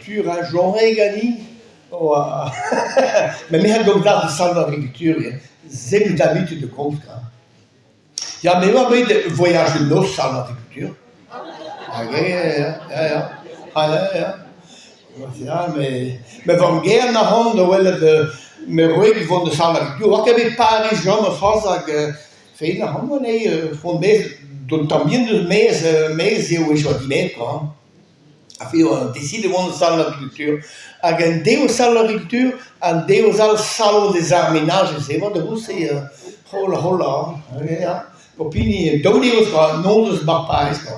Agriculture ha Jean-Reg ganin 'oa met me a gomz deoc'h eus salon Agriculture ivez, se 'm eus d'habitude da gomz kwa. Ya me 'oa bet voyaj en noz salon Agriculture hag ya ya ya ha ya ya ya met ma vamm-gaer 'na c'hoant da welet ma wreg 'vont da salon Agriculture 'oa ket bet Pariz Jean c'hoazh hag Feiz ac'hanon anezhi 'font maez d'un tamm bihan deus maez maez eo e choaz dimet kwa. Ha fe oa desidet e oan salon agriculture hag un dev salon agriculture an dev all salon des arts ménagers emañ da goulz-se hola hola ya pep hini daou devezh kwa nozvezh 'ba Pariz kwa.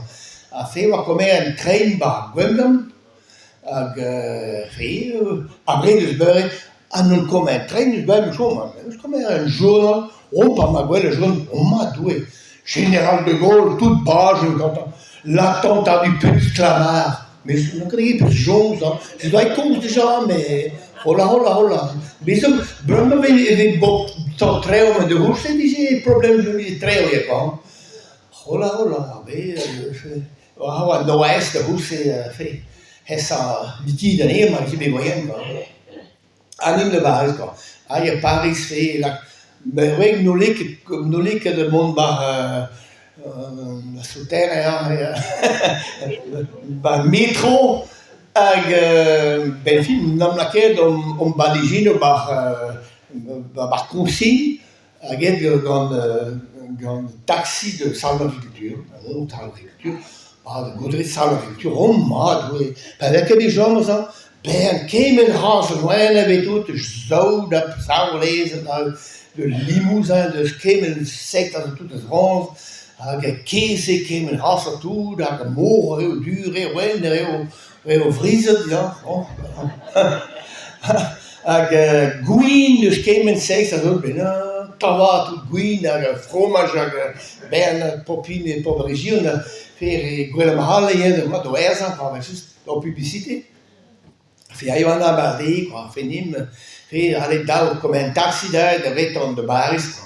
Ha fe 'oa komer un tren 'ba Gwengamp hag fe abred eus beure ha n'on komer tren eus beure chom eus komer un journal oh pa 'ma gwelet journal oh ma Doue Général de Gaulle tout bajenn gantañ l'attentat du petit Clamart mais n'on ket ket soñj hañ se doa komz dija met hola hola hola bez zo bremañ e vez bop tamm traoù met da c'houzout e vije problem traoù ivez kwa hola hola bez Oa noazh da c'houlz-se fe hesañ likidiñ anezhañ ma vije bet moaien kwa. Ha nin da Bariz kwa. Ha ya Pariz fe lak ma wreg n'holle ket n'holle ket mont 'ba ar souterrain ya 'ba metro hag 'benn fin 'namp lakaet hon balijennoù 'ba 'ba Koñsilh Hag aet eo gant gant taksi da salv agrikultur, oh salv agrikultur, ah da goudre salv agrikultur, oh mat eo, pa vez ket bet chom aze, bern kement c'hoazh loen ebet tout, saout ha saourlezed ha limousin deus kement sekt ha tout eus Frañs, hag kezeg kement c'hoazh ha tout, hag mor eo du eo wenn eo eo vrizhet ya, hag gwin eus kement-se a zo bennak tañvaat gwin hag fromaj hag bern pep hini e pep rejin pe gwell ma c'hall ivez mat da werzhañ kwa evel-just ur publicité. Fe a eo an abardaez kwa fenimp fe ale dav kemer un taksi da davetan da Bariz kwa.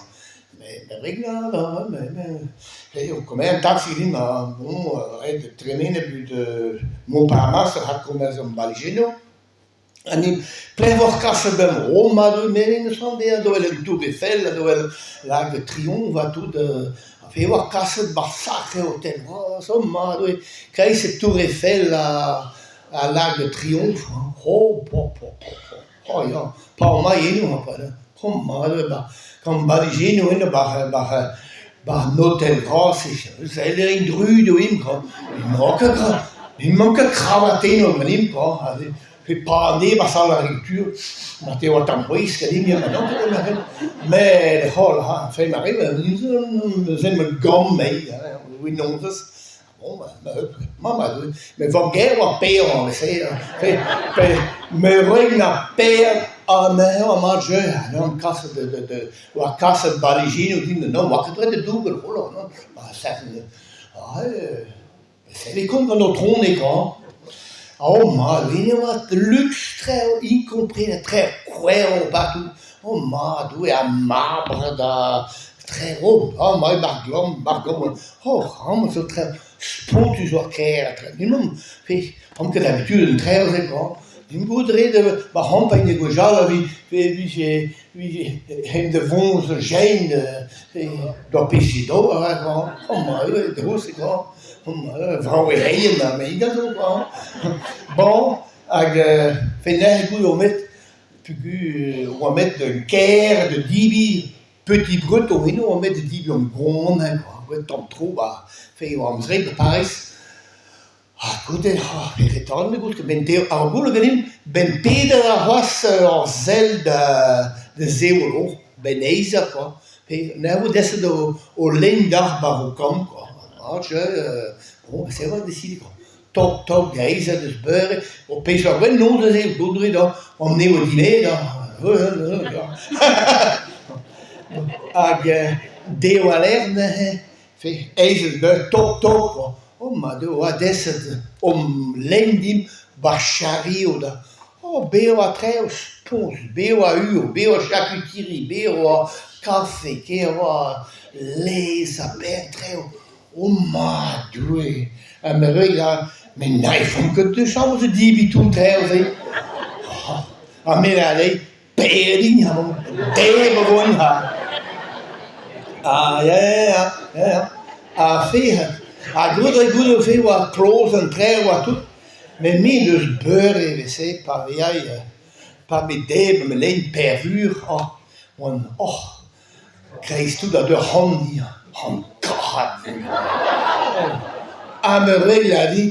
Kemer un taksi din ha bon ret tremen evit Montparnasse rak komz an balijennoù. Ha ni pelec'h kaset bemp Roma me n'eus c'hoant dezhañ da welet an Tour Eiffel da welet l'Arc de Triomphe ha tout ha pe oa kaset 'ba sac'h eo hotel bras oh mat eo kreiz e Tour Eiffel ha l'Arc de Triomphe oh po po po Oh ya, pa emañ eno avat hein, oh mat eo 'ba gant balijennoù eno 'ba 'ba 'ba an otel bras-se, sell en druz eo int kwa, n'emañ ket n'emañ ket kravatenoù ganimp kwa, aze pa neb a sav ar rupture, marteze e oa tamm c'hwezh ganin ya ma met holl ha fin ar re neuze ma gamm anezhi hein, nozvezh. Bon, ma ma met vamm-gaer 'oa paeañ evel-se me 'roin ar paeañ anezhañ amañ jeu ha 'neomp kaset da oa kaset balijennoù din da 'oa ket ret da dougen hola non se kont gant aotroned hañ oh mat eno 'oa luks traoù y compris traoù kouerv partout oh ma Doue ha marbr da traoù oh ma eo ar glan ar glan Oh, amañ zo traoù spontus war kêr ha traoù. N'emaomp ket ket d'habitude an traoù-se kwa. Dimp goût ret ma c'hampagn e gwechall a vije vije hent da vont zo jein d'ur pezh d'ober kwa. Amañ eo daoust kwa. Amañ vrav eo reiñ ha me a zo kwa. Bon hag fenner goût eo met peogwir oa met kêr da debriñ Petit breton eno oa met da debriñ gronn hein kwa, un tamm tro 'ba fe oa amzer 'ba Pariz. Ha goude ah retorn goût ket 'benn tev ar goullo ganimp 'benn peder eur c'hoazh ur sell da da sevel oh 'benn eizh eur kwa. Pe me vo deset o lenn deoc'h 'ba ho kambr kwa. Ah je bon se 'oa desidet kwa. Tok tok da eizh eur deus beure ho pezh ur gwell noz neuze dont dre deoc'h an eo diwezhañ hag dezho war-lerc'h neuze fe eizh eus beure tok tok kwa oh ma Doue 'oa deset hom lenn dimp 'ba chario da oh bez 'oa traoù spontus bez 'oa uoù bez 'oa charkutiri bez 'oa kafe bez 'oa laezh ha bern traoù. Oh ma Doue! Ha me 'vez Met n'aefomp ket da chom da debriñ tout an traoù-se. Ha me 'lâr dezhi pediñ amañ, debr a vo ha. Ah ya ya ya ya ha fe ha goude goude fe 'oa kloz an traoù ha tout met me 'deus beure evel-se pa vezañ pa vez debret ma lein pervur oc'h oan oc'h Kreiz-tout a deu c'hoant dezhañ, c'hoant kac'hat. Ha me 'wel aze,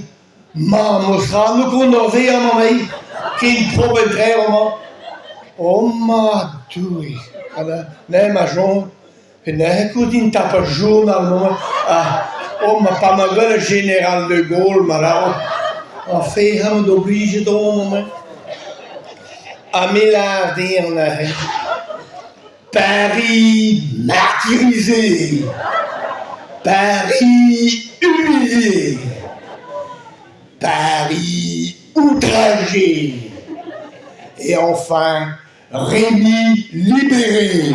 ma 'meus ra n'eo ket hon se amañ 'veit, ken propet traoù amañ. Oh ma Doue ! Neuze ma soñj, penaos e koulz din tapout journal amañ ha oh ma pa 'ma gwelet Jeneral de Gaulle ma lâro, añfin emaon oblijet d'ober amañ. Ha me 'lâr dezhañ neuze. Paris martyrisé, Paris humilié, Paris outragé et enfin Rémy libéré.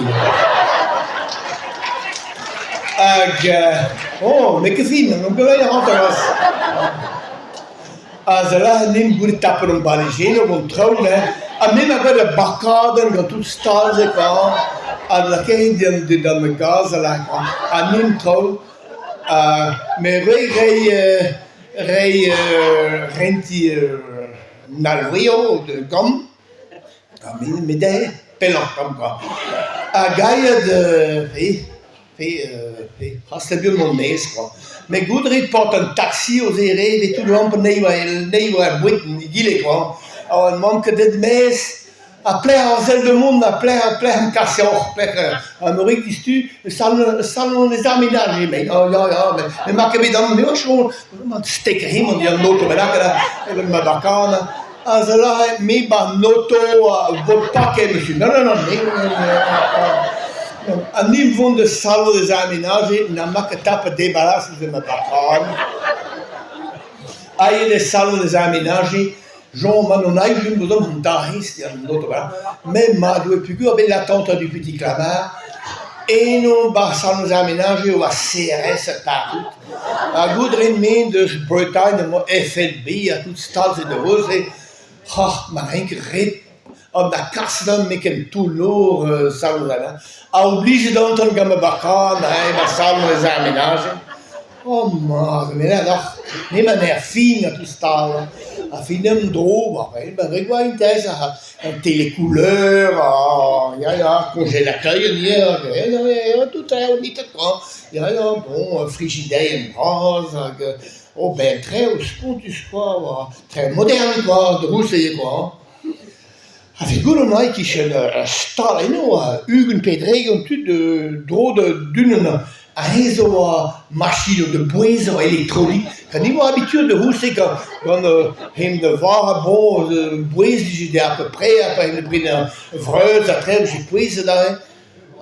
Hag oh n'eo ket fin, n'on ket a ran c'hoazh. Ha se lâret din goude tapet an balijennoù gant traoù neuze ha me 'ma bet ur bakadenn gant tout stal-se kwa ha lakaet dindan ma gaz a lâr kwa ha nin traoù ha me 'roe reiñ reiñ rentiñ un alvrio da gambr ha me me dezhe pelloc'h gambr kwa hag aet Pe hastet buan mont maez kwa. Met goût a rit paotr an taksi o zere'h evit tout lamp anezhi war ar boued egile kwa. Ha n'emaon ket aet maez ha pelec'h ar sell da mont ha pelec'h pelec'h em kaseoc'h pelec'h an orin diouzhtu salon les aménagers met ya ya met n'emañ ket bet amañ me 'oa chom stek hemañ an oto bennak evel ma bakan ha se lâret me 'ba an oto vo paket monsieur non non non Ha ni 'vont da salv des aménagers na 'ma ket tapet débarrasset eus ma bakan. Aet eo salv des aménagers, Jean ma n'on aet gant an dahez an oto bennak. Met ma doe peogwir bet l'attente du petit Clamart, eno 'ba salv des aménagers e oa CRS partout. Ha goût a rin-me deus Bretagne emañ FLB ha tout stal-se da vose, ha ma renk ret An da kas 'dan n'eo ket toull-nor salv ha oblijet on gant ma bakan ma salv ez amenajet. Oh mat, me 'lar emañ er fin ha tout stal ha fin an dro ma re intéressant an tele couleur ya ya congélateur ivez tout kwa ya ya bon frigidaire bras hag oh ben traoù spontus kwa traoù modern kwa dre-se eo kwa. Ha evit goût on aet e-kichen ur stal eno oa 20 pe 30 tud dro da d'unan ha hennezh zo oa machinoù da bouezañ elektronik ha ni oa habituet da c'hoût-se gant gant hent vara bon bouezus à peu près ha pa prenañ vreud ha traoù 'vije pouezet aze.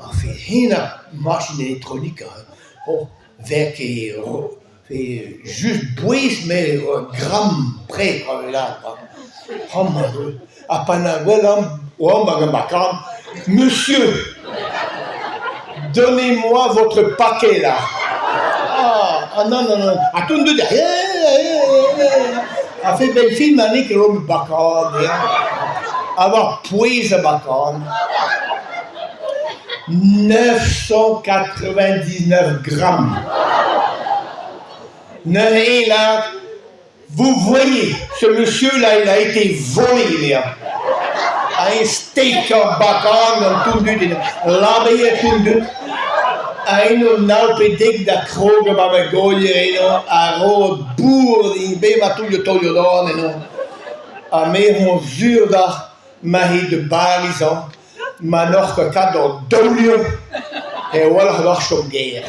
Ha fet hen ar machin elektronik oh 'vez ket Just bouez met gramm prez Ha pa na welan oamp hag ma kan Monsieur, donnez-moi votre paquet là. Ah non non non ha tout deut a fait bel film ha n'eo ket lom bakan ha war pouez a bakan 999 grammes. Neuze là, vous voyez, ce monsieur-là, il a été volé, là. Un steak en bakan gant tout dud, labeier tout dud. Ha eno nav pe dek da krog ba ma golier eno, a ro bourr din, be ma toullio taolio dorn eno. Ha me on sur da ma eo da Bariz hañ. Ma n'oc'h ket kat d'an daolioù e walc'h deoc'h chom ger.